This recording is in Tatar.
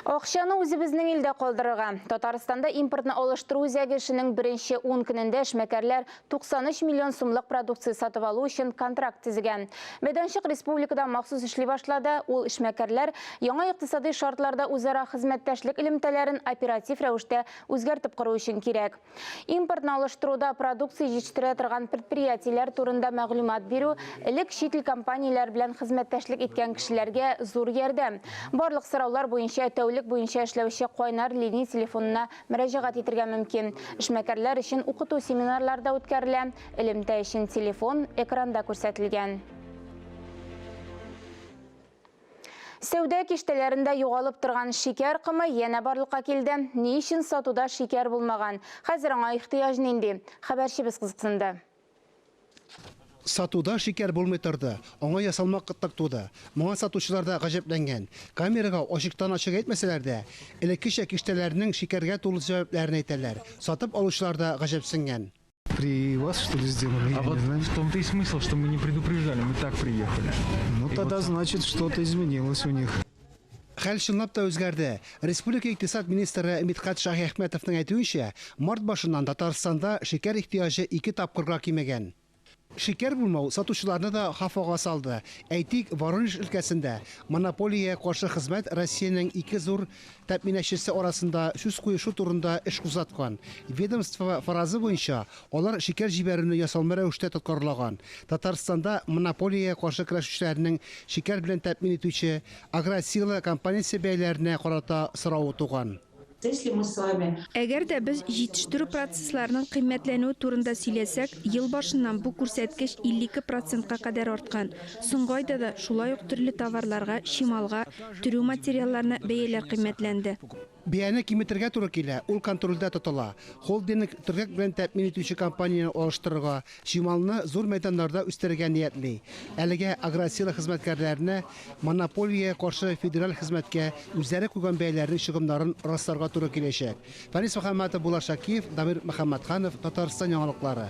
Акчаны үзебезнең илдә калдырырга. Татарстанда импортны алыштыру үзәге эшенең беренче ун көнендә эшмәкәрләр 93 миллион сумлык продукция сатып алу өчен контракт төзегән. Мәйданчык республикада махсус эшли башлады, ул эшмәкәрләр яңа икътисадый шартларда үзара хезмәттәшлек элемтәләрен оператив рәвештә үзгәртеп кору өчен кирәк. Импортны алыштыруда продукция җитештерә торган предприятиеләр турында мәгълүмат бирү, элек чит ил компанияләре белән хезмәттәшлек иткән кешеләргә зур ярдәм. Барлык сораулар буенча тәүлек буенча эшләүче кайнар линия телефонына мөрәҗәгать итергә мөмкин. Эшмәкәрләр өчен укыту семинарлары да үткәрелә. Элемтә өчен телефон экранда күрсәтелгән. Сәүдә киштәләрендә югалып торган шикәр комы янә барлыкка килде. Ни өчен сатуда шикәр булмаган? Хәзер аңа ихтыяҗ нинди? Хәбәрчебез кызыксынды. Сатуда шикәр булмый торды, аңа ясалма кытлык туды. Моңа сатучылар да гаҗәпләнгән. Камерага ачыктан-ачык әйтмәсәләр дә, элеккечә киштәләрнең шикәргә тулы сәбәпләрен әйтәләр. Сатып алучылар да гаҗәпсенгән. При вас, что ли, сделали? А вот в том-то и смысл, что мы не предупреждали, мы так приехали. Ну, и тогда, вот значит, что-то изменилось у них. Хәл чынлап та үзгәрде. Республика икътисад министры Мидхәт Шаһиәхмәтовның әйтүенчә, март башыннан Татарстанда шикәр ихтыяҗы ике тапкырга кимегән. Шикәр булмау сатучыларны да хафага салды. Әйтик, Воронеж өлкәсендә монополиягә каршы хезмәт Россиянең ике зур тәэминатчысы арасында сүз куешу турында эш кузгаткан. Ведомство фаразы буенча, алар шикәр җибәрүне ясалма рәвештә тоткарлаган. Татарстанда монополиягә каршы көрәшүчеләрнең шикәр белән тәэмин итүче Агросила компаниясе бәяләренә карата соравы туган. Әгәр дә без җитештерү процессларының кыйммәтләнүе турында сөйләсәк, ел башыннан бу күрсәткеч 52 процентка кадәр арткан. Соңгы айда да шулай ук төрле товарларга, чималга, төрү материалларына бәяләр кыйммәтләнде. Бәяне киметергә туры килә, ул контрольдә тотыла. Холдинг төргәк белән тәэмин итүче компанияне алыштырырга, Чималны зур мәйданнарда үстерергә ниятли. Әлегә Агросила хезмәткәрләренә монополиягә каршы федераль хезмәткә үзләре куйган бәяләрнең чыгымнарын расларга туры киләчәк. Фәнис Мөхәммәтов, Булат Шакиев, Дамир Мөхәммәтханов, Татарстан яңалыклары.